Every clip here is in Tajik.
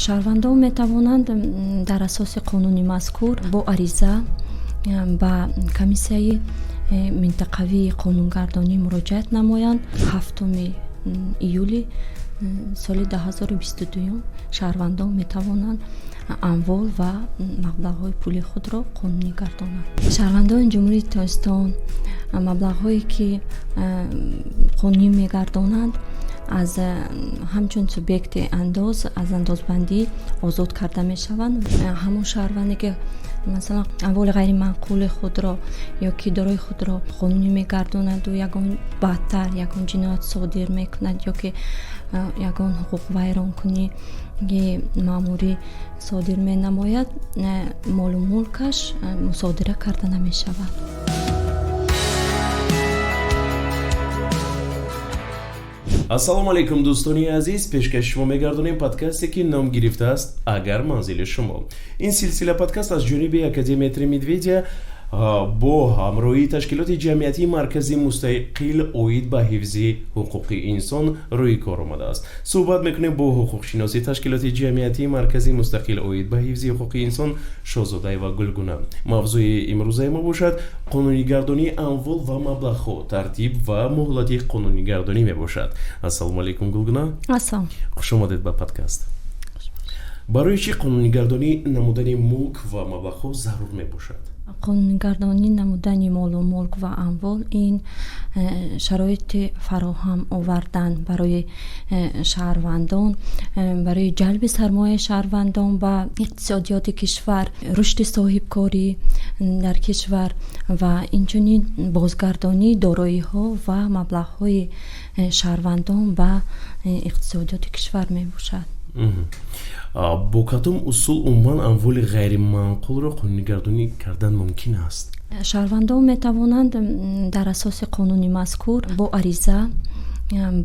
Шаҳрвандон метавонанд дар асоси қонуни мазкур бо ариза ба комиссияи минтақавии қонунгардонӣ муроҷиат намоянд. 7 июли соли 2022 шаҳрвандон метавонанд амвол ва маблағҳои пули худро қонунӣ гардонанд. Шаҳрвандони Ҷумҳурии Тоҷикистон маблағҳое ки қонунӣ мегардонанд, аз ҳамчун субъекти андоз аз андозбандӣ озод карда мешаванд. Ҳамон шаҳрванде ки, масалан, амволи ғайриманқули худро ё ки дорои худро қонунӣ мегардонаду ягон бадтар ягон ҷиноят содир мекунад ё ки ягон ҳуқуқвайронкунии маъмурӣ содир менамояд, молу мулкаш мусодира карда намешавад. Ассалому алайкум, дӯстони азиз. Пешкаши шумо мегардонем подкасте, ки ном гирифтааст «Агар манзили шумо». Ин силсила подкаст аз ҷониби Академия «Три медведя» бо ҳамроҳии ташкилоти ҷамъиятии Маркази мустақил оид ба ҳифзи ҳуқуқи инсон рӯи кор омадааст. Суҳбат мекунем бо ҳуқуқшиноси ташкилоти ҷамъиятии Маркази мустақил оид ба ҳифзи ҳуқуқи инсон Шоҳзодаева Гулгуна. Мавзӯи имрӯзаи мо бошад қонунигардонии амвол ва маблағҳо, тартиб ва муҳлати қонунигардонӣ мебошад. Ассалому алайкум, Гулгуна. Ассалом. Хуш омадед ба подкаст. Барои чӣ қонунигардонӣ намудани мулк ва маблағҳо зарур мебошад? Қонунигардонӣ намудани молу мулк ва амвол ин шароити фароҳам овардан барои шаҳрвандон, барои ҷалби сармояи шаҳрвандон ба иқтисодиёти кишвар, рушди соҳибкорӣ дар кишвар ва инчунин бозгардонии дороиҳо ва маблағҳои шаҳрвандон ба иқтисодиёти кишвар мебошад. Бо кадом усул умуман амволи ғайриманқулро қонунигардонӣ кардан мумкин аст? Шаҳрвандон метавонанд дар асоси қонуни мазкур бо ариза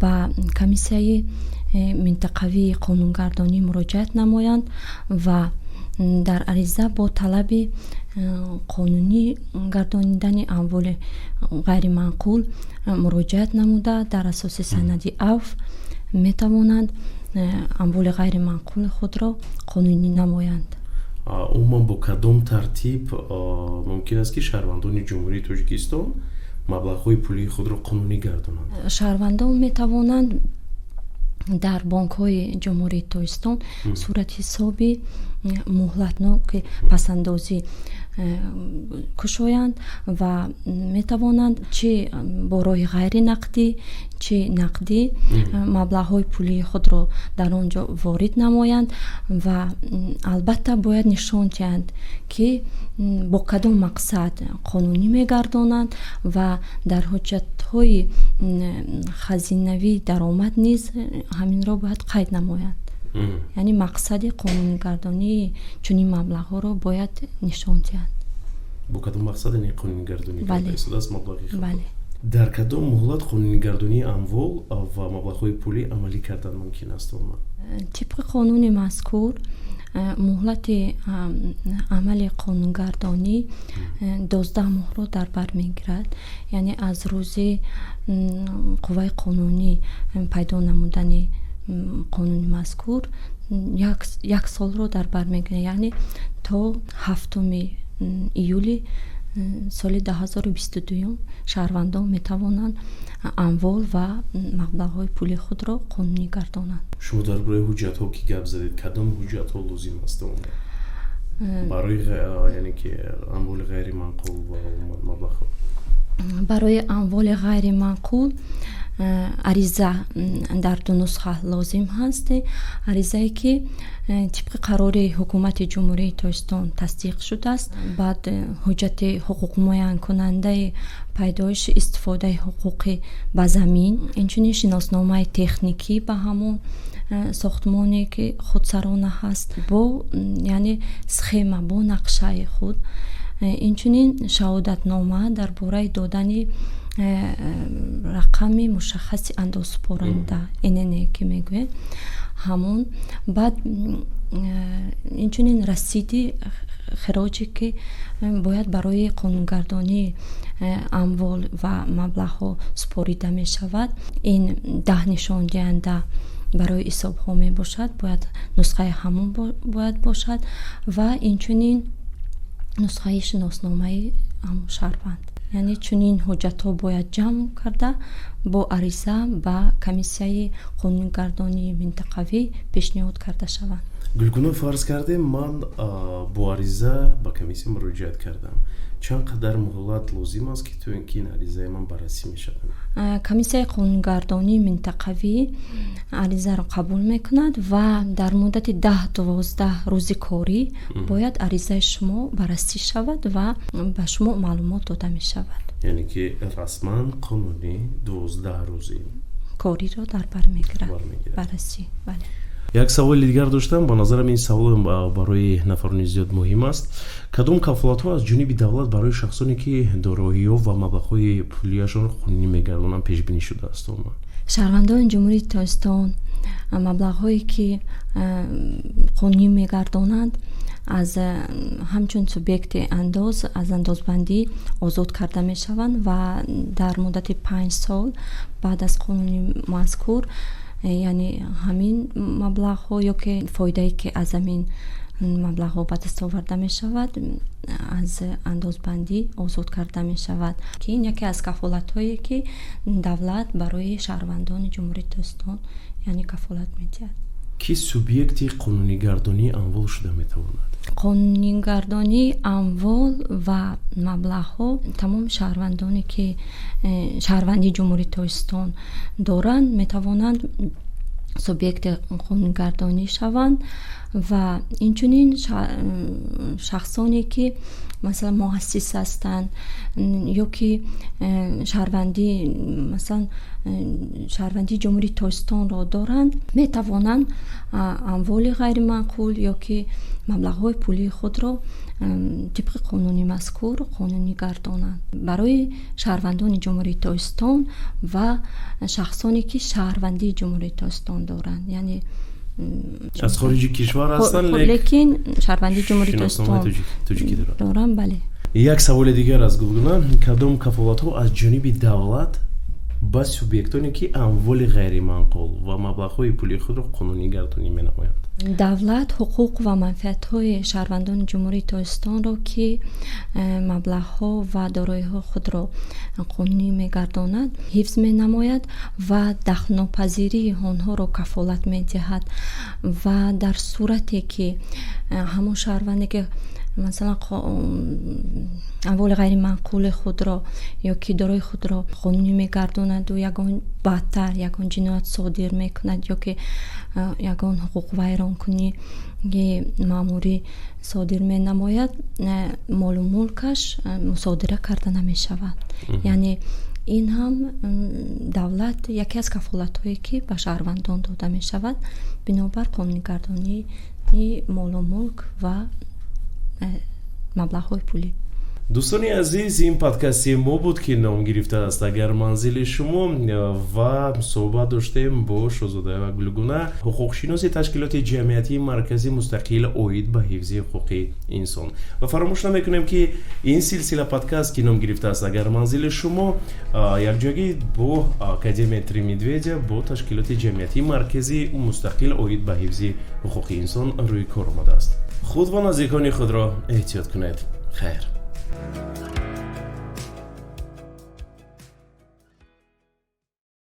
ба комиссияи минтақавии қонунгардонӣ муроҷиат намоянд ва дар ариза бо талаби қонунӣ гардонидани амволи ғайриманқул муроҷиат намуда, дар асоси санади авф метавонанд амволи ғайриманқули худро қонунӣ намоянд. Умуман бо кадом тартиб мумкин аст, ки шаҳрвандони Ҷумҳурии Тоҷикистон маблағҳои пулии худро қонунӣ гардонанд? Шаҳрвандон метавонанд дар бонкҳои Ҷумҳурии Тоҷикистон суратҳисоби муҳлатноки пасандозӣ кушоянд ва метавонанд чи бо роҳи ғайринақдӣ, чи нақдӣ маблағҳои пулии худро дар он ҷо ворид намоянд ва албатта бояд нишон диҳанд, ки бо кадом мақсад қонунӣ мегардонанд ва дар ҳуҷҷатҳои хазинавии даромад низ ҳаминро бояд қайд намоянд. Яъне мақсади қонунигардонии чунин маблағҳоро бояд нишон диҳанд. Бо кадом мақсад, яъне, қонунигардонӣ карда истодааст маблағи худро. Дар кадом муҳлат қонунигардонии амвол ва маблағҳои пулӣ амалӣ кардан мумкин аст умуман? Тибқи қонуни мазкур муҳлати амали қонунгардонӣ 12 моҳро дар бар мегирад, яъне аз рӯзи қувваи қонунӣ пайдо намудани қонуни мазкур як солро дар бар мегирад, яъне то 7 июли соли 2022 шаҳрвандон метавонанд амвол ва маблағҳои пули худро қонунӣ гардонанд. Шумо дар бораи ҳуҷҷатҳо ки гап задед, кадом ҳуҷҷатҳо лозим аст умуман барои, яъне ки, амволи ғайриманқул ва маблағҳо? Барои амволи ғайриманқул ариза дар ду нусха лозим ҳаст. Аризае ки тибқи қарори Ҳукумати Ҷумҳурии Тоҷикистон тасдиқ шудааст, баъд ҳуҷҷати ҳуқуқмуайянкунандаи пайдоиши истифодаи ҳуқуқӣ ба замин, инчунин шиносномаи техникӣ ба ҳамон сохтмоне ки худсарона ҳаст, бо яъне схема, бо нақшаи худ, инчунин шаҳодатнома дар бораи додани рақами мушаххаси андозсупоранда, ИНН ки мегӯем ҳамон, баъд инчунин расиди хироҷе ки бояд барои қонунгардонии амвол ва маблағҳо супорида мешавад. Ин 10 нишондиҳанда. барои ҳисобҳо мебошад, бояд нусхаи ҳамон бояд бошад ва инчунин нусхаи шиносномаи ҳамон шаҳрванд. Яъне чунин ҳуҷҷатҳо бояд ҷамъ карда бо ариза ба комиссияи қонунгардонии минтақавӣ пешниҳод карда шаванд. Гулгуна, фарз кардем, ман бо ариза ба комиссия муроҷиат кардам, чанд қадар муҳлат лозим аст, ки то ин ки ин аризаи ман баррасӣ мешавад? Комиссияи қонунгардонии минтақавӣ аризаро қабул мекунад ва дар муддати 10-12 рӯзи корӣ бояд аризаи шумо баррасӣ шавад ва ба шумо маълумот дода мешавад. Яъне ки расман, қонунӣ 12 рӯзи кориро дар бар мегирад баррасӣ, бале. Як саволи дигар доштам. Ба назарам, ин савол барои нафарони зиёд муҳим аст. Кадом кафолатҳо аз ҷониби давлат барои шахсоне, ки дороиҳо ва маблағҳои пулияшонро қонунӣ мегардонанд, пешбинӣ шудааст умуман? Шаҳрвандони Ҷумҳурии Тоҷикистон маблағҳое ки қонунӣ мегардонанд, аз ҳамчун субъекти андоз аз андозбандӣ озод карда мешаванд ва дар муддати 5 сол баъд аз қонуни мазкур, яъне ҳамин маблағҳо ё ки фоидае, ки аз ҳамин маблағҳо ба даст оварда мешавад, аз андозбандӣ озод карда мешавад, ки ин яке аз кафолатҳое, ки давлат барои шаҳрвандони Ҷумҳурии Тоҷикистон, яъне, кафолат медиҳад. Ки субъекти қонунигардонии амвол шуда метавонад? Қонунигардонии амвол ва маблағҳо тамоми шаҳрвандоне, ки шаҳрвандии Ҷумҳурии Тоҷикистон доранд, метавонанд субъекти қонунгардонӣ шаванд ва инчунин шахсоне, ки масалан муассис ҳастанд ё ки шаҳрвандӣ, масалан, шаҳрвандии Ҷумҳурии Тоҷикистонро доранд, метавонанд амволи ғайриманқул ё ки маблағҳои пулии худро тибқи қонуни мазкур қонунӣ гардонанд. Барои шаҳрвандони Ҷумҳурии Тоҷикистон ва шахсоне, ки шаҳрвандии Ҷумҳурии Тоҷикистон доранд, яъне аз хориҷи кишвар ҳастанд, лекин шаҳрвандии Ҷумҳурии Тоҷикистон доранд, бале. Як саволи дигар аз Гулгуна: кадом кафолатҳо аз ҷониби давлат ба субъектоне, ки амволи ғайриманқул ва маблағҳои пулии худро қонунӣ гардонӣ менамоянд? Давлат ҳуқуқ ва манфиатҳои шаҳрвандони Ҷумҳурии Тоҷикистонро, ки маблағҳо ва дороиҳои худро қонунӣ мегардонад, ҳифз менамояд ва дахлнопазирии онҳоро кафолат медиҳад. Ва дар сурате ки ҳамон шаҳрванде, ки масалан амволи ғайриманқули худро ё ки дорои худро қонунӣ мегардонаду ягон бадтар, ягон ҷиноят содир мекунад ё ки ягон ҳуқуқвайронкунии маъмурӣ содир менамояд, молу мулкаш мусодира карда намешавад. Яъне ин ҳам давлат яке аз кафолатҳое, ки ба шаҳрвандон дода мешавад бинобар қонунигардонии молу мулк ва маблағҳои пулӣ. Дӯстони азиз, ин подкасти мо буд, ки ном гирифтааст «Агар манзили шумо», ва суҳбат доштем бо Шозодаева Гулгуна, ҳуқуқшиноси ташкилоти ҷамъиятии Маркази мустақил оид ба ҳифзи ҳуқуқи инсон. Ва фаромӯш намекунем, ки ин силсила подкаст, ки ном гирифтааст «Агар манзили шумо», якҷоягӣ бо Академияи «Три медведя», бо ташкилоти ҷамъиятии Маркази мустақил оид ба ҳифзи ҳуқуқи инсон рӯи кор омадааст. Худ ва наздикони худро эҳтиёт кунед. Хайр.